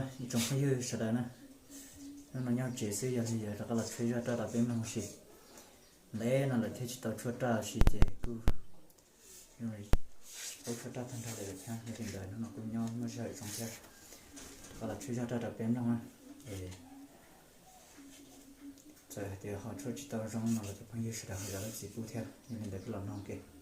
Ib tsoom phooj ywg sawv daws na, hnub no nyob tsev xwb, yog li yog rov qab los tshuab zaj raj rau peb mloog ua si. Ntev no lawm thiab tsis tau tshuab raj ua si ces kuj paub tshuab raj tag nrho lawm thiab, yog li ntawd hnub no kuj nyob muaj sij hawm zoo thiab, rov qab los tshuab zaj raj rau peb mloog na. Es txawm hais tias ho tshuab tsis tau zoo no los cov phooj ywg sawv daws ho zam lub txim pub thiab, yog li ntawd kuj los mloog ua ke.